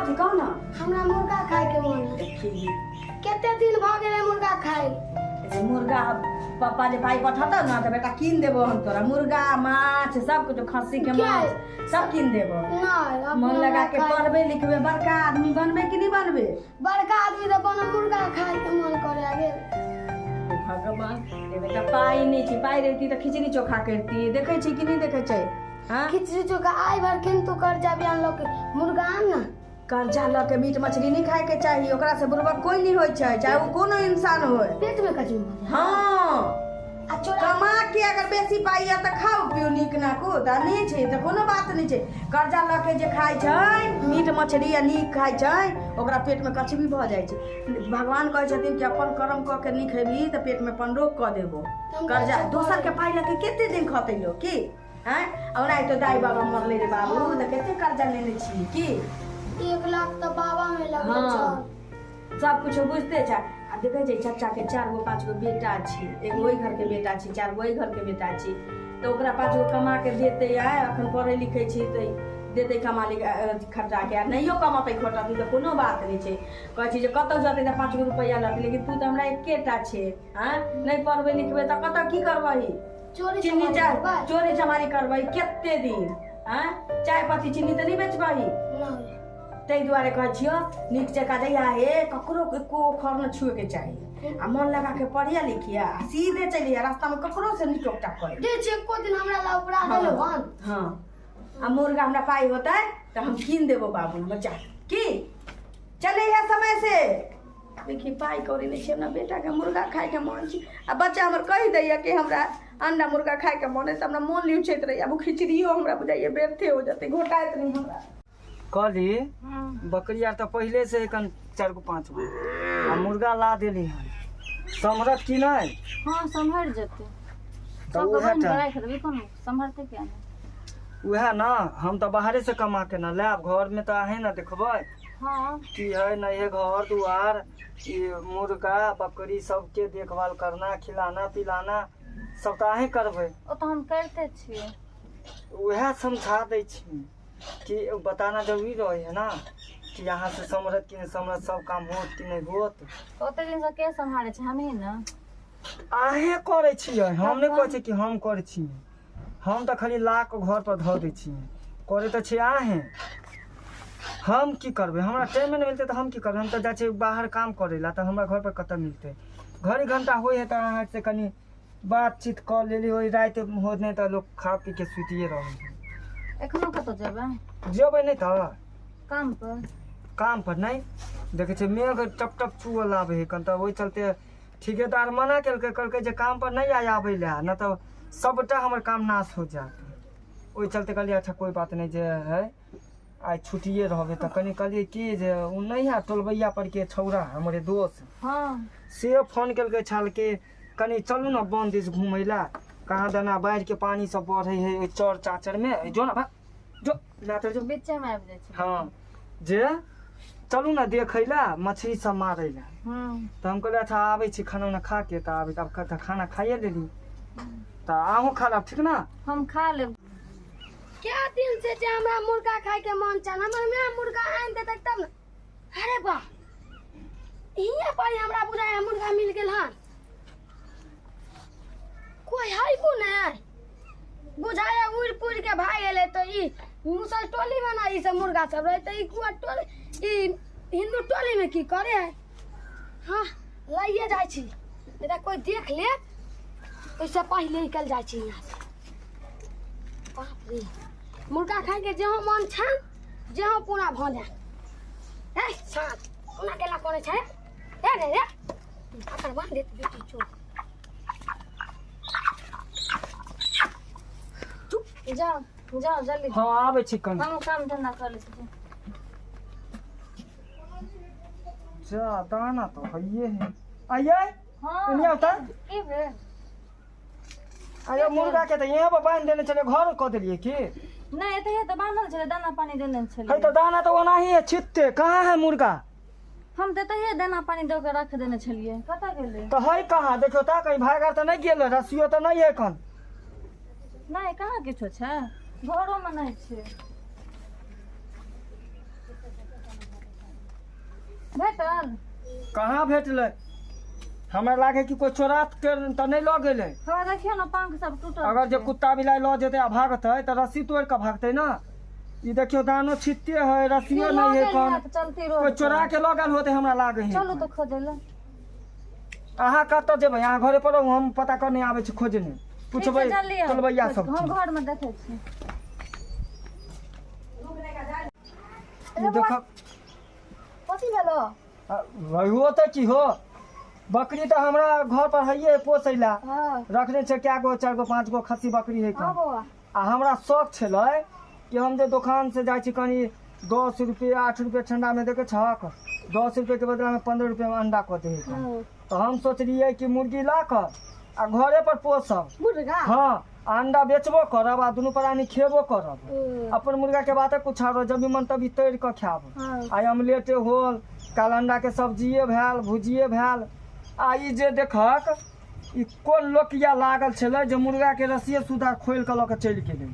कथी कहू ने। हमरा मुर्गा खाय के मन है। देखी, कते दिन भऽ गेलै मुर्गा खाय। जे मुर्गा पापा जे पाइ पठतौ ने तऽ बेटा कीन देबो हम तोरा, मुर्गा माछ सब कुछ, खस्सी के माछ सब कीन देबो। नहि, अपना मन लगा के खाय। पढ़बे लिखबे, बड़का आदमी बनबे कि नहि बनबे? बड़का आदमी तऽ बनब, मुर्गा खाय के मन करे गेल। हे भगवान, हे बेटा, पाइ नहि छै। पाइ रहिती तऽ खिचड़ी चोखा करती। देखै छी कि नहि देखै छै? हाँ, खिचड़ी चोखा आइ भर किन्तु कर्जा बियान लऽ के मुर्गा आन ने। कर्जा लऽ के मीट मछली नहि खाय के चाही। ओकरा से बुड़बक कोई नहीं होइ छै, चाहे ओ कोनो इंसान होय। पेट में कचू भऽ जाय। हाँ। आ चोरा कमा के अगर बेसी पाइ यऽ तऽ खाउ पिउ नीक नाकुत, आ नहि छै तऽ कोनो बात नहि छै। कर्जा लऽ के जे खाइ छै मीट मछली आ नीक खाइ छै, ओकरा पेटमे कचबी भऽ जाइ छै। भगवान कहै छथिन कि अपन कर्म कऽ के नीक हेबही तऽ पेटमे पनरोग कऽ देबो। कर्जा दोसरके पाइ लऽ के कते दिन खतै लोक की? आँय, ओना तो दाइ बाबा मरलै रे बाबू, तऽ कते कर्जा लेने छी की? 1 लाख तऽ बाबा में लगल छल। सब कुछ बुझते छै। आ देखै छै चचा के चार गो पाँच गो बेटा छै। एगो ओहि घर के बेटा छै, चार गो ओहि घर के बेटा छै, तऽ ओकरा पाँच गो कमा के देतै। आय अखन पढ़ै लिखै छी तऽ देतै कमा लिखा खर्चा के। आ नहियो कमतै खोटतै तऽ कोनो बात नहि छै। कहै छी जे कतौ जेतै तऽ पाँच गो रुपैआ लगतै, लेकिन तू तऽ हमरा एकेटा छै। आँय, नहि पढ़बै लिखबै तऽ कतऽ की करबही? चोरी चीनी चमारी चाय करबै? चोरी चमारी करबै कते दिन? आँय, चाय पत्ती चीनी तऽ नहि बेचबही? नहि। ताहि दुआरे कहै छियौ, नीक जकाँ जहिया हे ककरो एको खर नहि छुएके चाही, आ मन लगा के पढ़िया लिखिया आ सीधे चलिया। रास्तामे ककरो से नहि टोक टाक करे दे छै। एको दिन हमरा ला उपरा देलो हन? हाँ, आ मुर्गा हमरा पाइ होतै तऽ हम कीन देबो बाबू बच्चा की। चले है समय से। देखी, पाइ कौड़ी नहि छै, हमरा बेटाके मुर्गा खायके मन छै, आ बच्चा हमर कहि दैया कि हमरा अंडा मुर्गा खायके मन है, तऽ हमरा मोन लिउचैत रहैया। आब ओ खिचड़ियो हमरा बुझाइया व्यर्थे हो जेतै, घोटाइत नहि हमरा। कहली, बकरी आर तऽ पहिले से एखन चारि गो पाँच गो, आ मुर्गा ला देली हन, सम्हरत कि नहि? हँ, सम्हरि जेतै। तऽ सबके उएह बान्हि टा कऽ राखि देबै, कोनो सम्हरतै किया नहि? उएह ने, हम तऽ बाहरे से कमा के ने लायब, घरमे तऽ अहें ने देखबै की है नहीं है। घर दुआर, ई मुर्गा बकरी सबके देखभाल करना, खिलाना पिलाना सब तऽ अहें करबै। ओ तऽ हम करिते छियै। उएह समझा दै छी कि बताना जरूरी रहे है ना कि यहाँ से समरत कि नहीं समरत, सब काम होत कि नहीं होत। तऽ ओते दिनसँ के सम्हारै छै? हमही ने। अहें करै छियै, हम नहि कहै छियै कि हम करै छियै। हम तऽ खाली ला कऽ घर पर धऽ दै छियै, करै तऽ छै अहें। हम की करबै? हमरा टाइमे नहि मिलतै तऽ हम की करबै? हम तऽ जाइ छियै बाहर काम करै लए, तऽ हमरा घर पर कतऽ मिलतै? घड़ी घंटा होइ है तऽ अहाँ से कनि बातचीत कऽ लेली। ओहि राति हो नहि तऽ लोक खा पी के सुतिए रहै है। एखनो कतऽ जेबै? जेबै नहि तऽ। काम पर? काम पर नहि, देखै छियै मेघ टप टप चुअ लाबै है कन, तऽ ओहि चलते ठिकेदार मना केलकै, कहलकै जे काम पर नहि आइ आबै लए, नहि तऽ सबटा हमर काम नाश हो जायत। ओहि चलते कहलियै अच्छा कोइ बात नहि, जे है आइ छुट्टिए रहबै। तऽ कनि कहलियै कि जे ओ नहि है टोलबैया परके छौड़ा हमरे दोस्त, से फोन केलकै छल कि कनि चलू ने बन दिस घुमै लए, कहाँ दना बाढ़िके पानि सब बढ़ै है ओहि चौर चाचरमे। जो ने भाग, जो नाचर जो। बीचेमे आबि जाइ छै। हँ, जे चलू ने देखै लए, मछली सब मारै लए। तऽ हम कहलियै अच्छा आबै छी खाना उना खा के। तऽ आबै आब तऽ खाना खाइए लेली, तऽ अहूँ खा लेब, ठीक ने? हम खा लेब। क्या दिन से जे हमरा मुर्गा खाय के मन छल, हमर माय मुर्गा आनि देतै तब ने। अरे वाह, हियाँ पर हमरा बुझाय मुर्गा मिल गेल हन। कोई है को ने बुझाय उड़ि पुड़ि के भागि गेलै। तऽ ई मुसल टोली में ना ई सब मुर्गा सब रहे, तऽ ई कुआ टोली, ई हिंदू टोली में की करे है? हाँ, लइए जाइ छी, नहीं तऽ कोई देख ले ओहिसँ पहिले निकल जाइ छी यहाँ से। बाप रे, मुर्गा खायके जेहो मन छनि जेहो पूरा भऽ जाय। ए साथ ओना केना करै छै? ए रे रे, अकर बांध देत बेटी चोर। जाओ जाओ जल्दी। हँ, आबै छी कनि। हम काम धंधा कर लै छी। जा, दाना तऽ हइए है। आइए। हाँ। एने आउ तऽ। की भेल? अरे, मुर्गा के तऽ यहाँ पर बान्हि देने छलै, घर कऽ देलियै की? नहि, एतहिए तऽ बान्हल छलै, दाना पानी देने है छलियै। तऽ दाना तऽ ओनाही है छिटते, कहाँ है मुर्गा? हम तऽ एतहिए दाना पानी दऽ कऽ रख देने छलियै। कतऽ गेलै? तऽ है कहाँ? देखियौ तऽ, कहीं भाग आर तऽ नहि गेल? रस्सियो तऽ नहि है एखन। नहि, कहाँ किछो छै, घरोमे नहि छै। भेटल? कहाँ भेटलै? हमरा लागे कि कोइ चोरा के तऽ नहि लऽ गेलै। हँ, देखियौ ने, पंख सब टूटल अगर जे छै। कुत्ता बिलाइ लऽ जेतै आ भागतै तऽ रस्सी तोड़ि कऽ भागतै ने। ई देखियौ, दानो छिटते है, रस्सियो लऽ नहि है। गेल कन हैत चलती रोड कोइ चोरा पर। के लऽ गेल होतै, हमरा लागे है। चलू तऽ खोजै लए। अहाँ कतऽ जेबै? अहाँ घरे पर रहू, हम पता करने आबै छी, खोजने पुछबै ठीक छै, जल्दी आउ। टोलबैया सब। हम घर में देखै छी। ई देखब। कथी भेलो? रहुओ तऽ की हो, बकरी तऽ हमरा घर पर हइए पोसै ला। रखने छै कए गो, चारि गो पाँच गो खस्सी बकरी है। हाँ बौआ। आ हमरा शौक छलै कि हम जे दोकान से जाइ छी कनि 10 रुपये 8 रुपये ठंडा में देखै छहक, 10 रुपये के बदला में 15 रुपये में अंडा कऽ दै है। तऽ हम सोचलियै कि मुर्गी ला कऽ आ घरे पर पोसब। मुर्गा? हाँ, आ अंडा बेचबो करब आ दुनू प्राणी खेबो करब। अपन मुर्गा के बाते कुछ आरो, जब भी मन तभी तैर कऽ खायब। आइ ऑमलेटे होल, काल अंडा के सब्जिए भेल, भुजिए भेल। आ ई जे देखक, ई कोन लोकिया लागल छलै जे मुर्गा के रस्सिए सुधा खोलि कऽ लऽ कऽ चलि गेलै।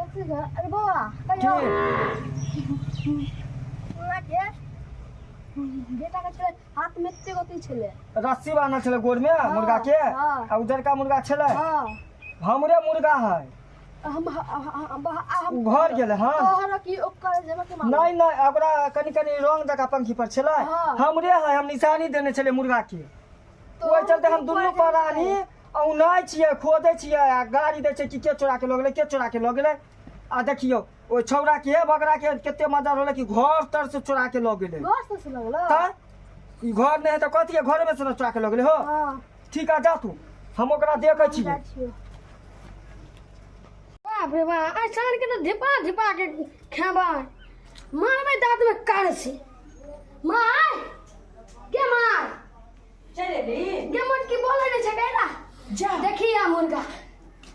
अरे बौआ, कहियो की? मुर्गा के बेटा के छलै हाथ में एते गति छलै। रस्सी बान्हल छलै गोर में मुर्गा के? हाँ। आ उजरका मुर्गा छलै? हाँ। हमरे मुर्गा है। हम हम हम उ घर गेलै। हाँ। तोहर की ओकर जेमा के मालूम? नहीं नहीं, ओकरा कनि कनि रंग जकाँ पंखी पर छलै। हाँ। हमरे है, हम निशानी देने छलै मुर्गा के। ओहि चलते हम दुनू प्राणी औनाइ छियै, खोजै छियै आ गाड़ी दै छियै कि के चोरा के लऽ गेलै, के चोरा के लऽ गेलै। आ देखियौ, ओहि छौड़ा के बगरा के कते मजा रहलै कि घर तर से चोरा के लऽ गेलै। घर से लगलो? तऽ ई घर नहि है तऽ कथी है? घरे में से ने चोरा के लऽ गेलै हो। हाँ। ठीक है, जा तू, हम ओकरा देखै छियै। जाइ छियै। बाप रे बाप, आइ साँझ के तऽ धिपा धिपा के खेबै, मारबै दाँत में करसी। माय के माय। चलि एली? गे मोटकी, बोलै नहि छै कैला? जा। देखी आ मुर्गा।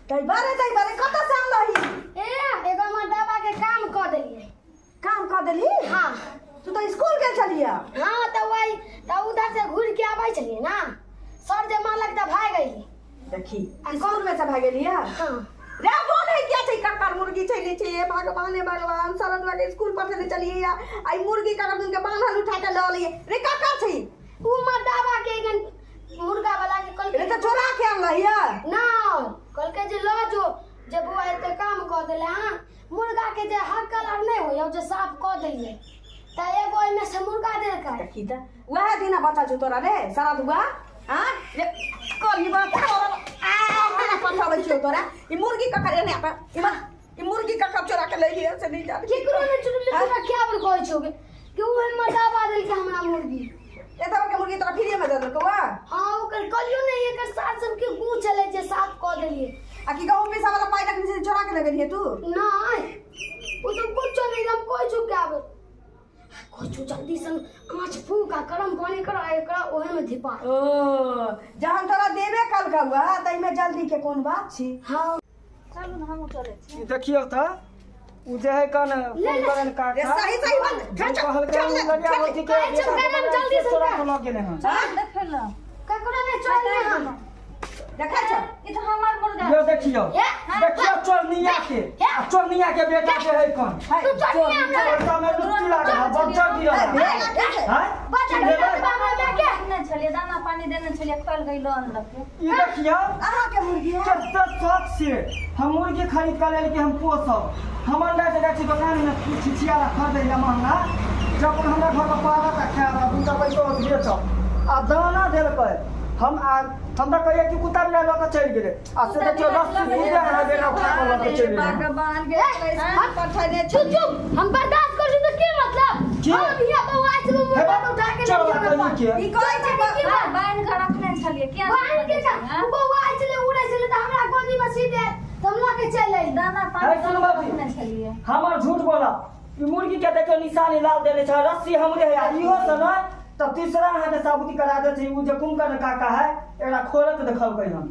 तै बारे, तै बारे, कतऽ से आनलही? ए एगो हमर बाबा के काम कऽ देलियै। काम कऽ देली? हाँ। तू तऽ स्कूल गेल छलियै। हाँ, तऽ वही तऽ उधर से घुर के आबै छलियै ना, सर जे मारलक तऽ भागि गेली। देखी, स्कूल में से भागि गेलियै? हाँ। रे बोल है क्या छै? ककर मुर्गी छै? नहि छै। हे भगवान, हे भगवान, शरण लगे स्कूल पठेने चलिए या आई मुर्गी ककर दिन के बान्हल उठा के लऽ लिए। रे, ककर छै? उ मर्दाबा के एगन मुर्गा वाला के रे कहलकै। तऽ चोरा के आनलही? ना, कहलकै जे लऽ जो, जे बौआ एते काम कऽ देले। हाँ, मुर्गा के जे हकल आर नहि होइए, जे साफ कऽ देलियै तऽ एगो ओहिमे से मुर्गा देलकै। देखी तऽ, वएह दिना बचल छौ तोरा रे शरद हुआ। हाँ रे, करी बात तोरा पठाबै छियौ तोरा। ई मुर्गी ककर एने आता? ई मुर्गी ककर चोरा के लैलियै से नहीं जाने। केकरो नहि चुनली। तोरा क्या पर कहै छौ कि ओ मर्दाबा देलकै हमरा मुर्गी। एतऽ के मुर्गी तोरा फ्रीए में दे देलकौ? हाँ, ओकर कहलियौ ने, एकर सार सबके गू चलै छै, साफ कऽ देलियै। आ की गहूम पीसा वाला पाइ रखने छै, चोरा के लऽ गेलियै तू? नहि, ओ सब कुछो नहि। हम कहै छौ क्या बेर कहै छौ, जल्दी से आँच फूक आ गरम पानी कर आ एकरा ओहे में धिपा। ओ जहन तोरा देबे कलकौ ताहिमे जल्दी के कोन बात छी? हाँ। चलू ने, हमहूँ चलै छी। ई देखियौ तऽ, उ जे है कन कुंभकर्ण रे काका सही सही बात। ओ कहलकै उ ललिया भौजी के कहै छौ, बेटा के गरम जल्दी से चोरा कर। के लऽ गेलै हन। चलू देखै लए। ककरो नहि चोरले हम। देखै छ? ई तऽ हमर मुर्गा। यो देखियौ। हे, देखियौ चोरनिया के आ चोरनिया के बेटा के है कौन। तू चोरनिया हमरा। पैसा में लुत्ती लागल है, बच्चा गिरल है। हैं? बच्चा की भेलै? गिरल बा हमरा के। देने छलियै, दाना पानी देने छलियै, खोलि गई लऽ अनलकै। ई देखियौ। अहाँके मुर्गी है? कते शौक से हम मुर्गी खरीद कऽ लेल कि हम पोसब। हम अंडा जे जाइ छी दोकान में छिछिया खरीदै लए महंगा, जब हमरा घर पर पालत आ खायब आ दूटा पैसो बेचब। आ दाना देलकै हम, आ हम तऽ कहियै कि कुत्ता बिलाइ लऽ कऽ चलि गेलै, आ से देखियौ, रस्सी सुधे हमरा बेटा उठा कऽ लऽ कऽ चलि गेलै। भगवान के स्कूल पठेने चुप चुप, हम बर्दाश्त कर छी तऽ की मतलब? की? हम हिया बौआ छलहुँ, हे मुर्गा बा, उठा के चल लऽ बा, गेल। कहीं के ई कहै छै बान्हि कऽ रखने छलियै, किया बान्हि के जा, हैं? बौआ छलै, उड़ै छलै तऽ हमरा गोदी में सीधे तऽ हम लऽ के चलि अइली। दाना है, पानी सुन दऽ कऽ बाबी। रखने छलियै। हमर झूठ बोला। ई मुर्गी के देखियौ, निशानी लाल देने छै, रस्सी हमरे है। आ इहो से नहि तऽ तीसरा अहाँके साबुती करा दै छै। उ जे कुमकर्ण काका है, एकरा खोलत देखलकै हन।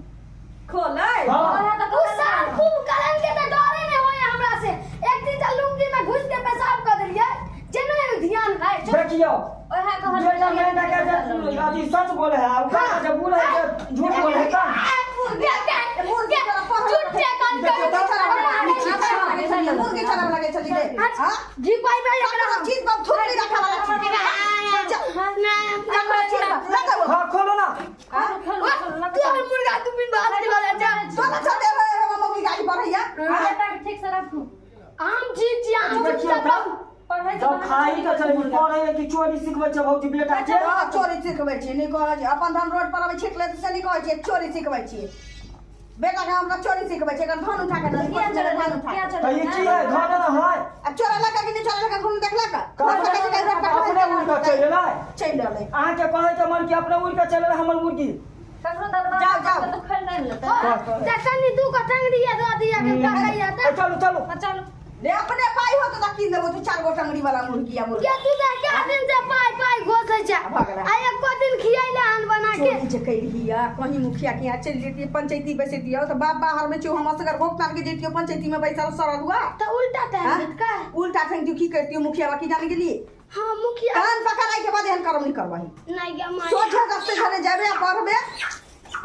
खोलै? हाँ। ओहे तऽ उ साल कुंभकर्ण के तऽ डरे नहि होइए हमरा से। एक दिन तऽ लुंगी में घुस के पेशाब कऽ देलियै जे नहि ध्यान है। चुप। देखियौ। ओहे कहलकै। बेटा मेंढा के जे अथी सच बोले है, आ उ काका जे बोले है जे झूठ बोले है का? मुर्गी तोरा पढ़ल झूठे कान देखियौ कर। तऽ, मुर्गी चराबऽ लगै छली रे? हाँ? जी पाई पाई एकरा ककरो चीज पर थूक नहीं रखा वाला चीज। चल। देखियौ तऽ पढ़ै के जब बहाने खाई चोरी तऽ करै चलू मुर्गा। पढ़ै कि चोरी सिखबै छै भौजी बेटा के। हँ, चोरी सिखबै छियै नहि कहै छै अपन धन रोड पर अबै छिट ले से नहि कहै छियै चोरी सिखबै छियै बेटा के हमरा चोरी सिखबै छै एकर धन उठा के दे, किया चोरी धन उठा किया के। चोरी तऽ ई की है धन ने है आ चोरा लगा कि नहि चोरा लगा घूम देखलक घर पर कहै छै, रोड पर अपने उड़ कऽ चलि एलै। चलि एलै। अहाँके कहै के मन कि अपने उड़ कऽ चलि एलै हमर मुर्गी। ककरो दरबार जाओ, जाओ। तऽ खोलि नहि लेतै। तऽ कनि दू गो टंगरी दऽ दिअ के कहैया ए, तऽ चलू चलू। हाँ, चलू। रे अपने पाई होत तऽ कीन देबो तू चार गो टंगड़ी वाला मुर्गी आ मुर्गा। के तू तऽ क्या दिन से पाइ पाइ घोसै छै भऽ गेलै। आ एको दिन खियैले हन बना के। चोरी जे कैलही आ कहीं मुखिया के यहाँ चलि जैतियै पंचायती बैसैतियै तऽ बाप बाहर में छौ हम असगर भोग तान के जैतियै पंचायती में बैसल सरल हुआ। तऽ उल्टा हाँ? टाइम का उल्टा ठेंग की करतियो मुखिया की जाने गेलिए। हाँ मुखिया कान पकड़ाई के बाद एहन कर्म नहीं करबही। नहीं गे माय। सोझे रस्ते घरे जेबे आ पढ़बे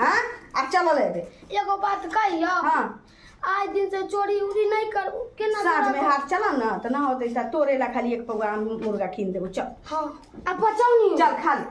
हाँ आ चलल एबे। एगो बात कहियो। हाँ आइ दिन से चोरी उरी नहीं करबो केना साँझ में करबो? हाथ चला ना तऽ ना होतै तऽ तोरे ला खाली एक पौआ मुर्गा कीन देबो चल। हाँ आ बचौनी चल खा ले।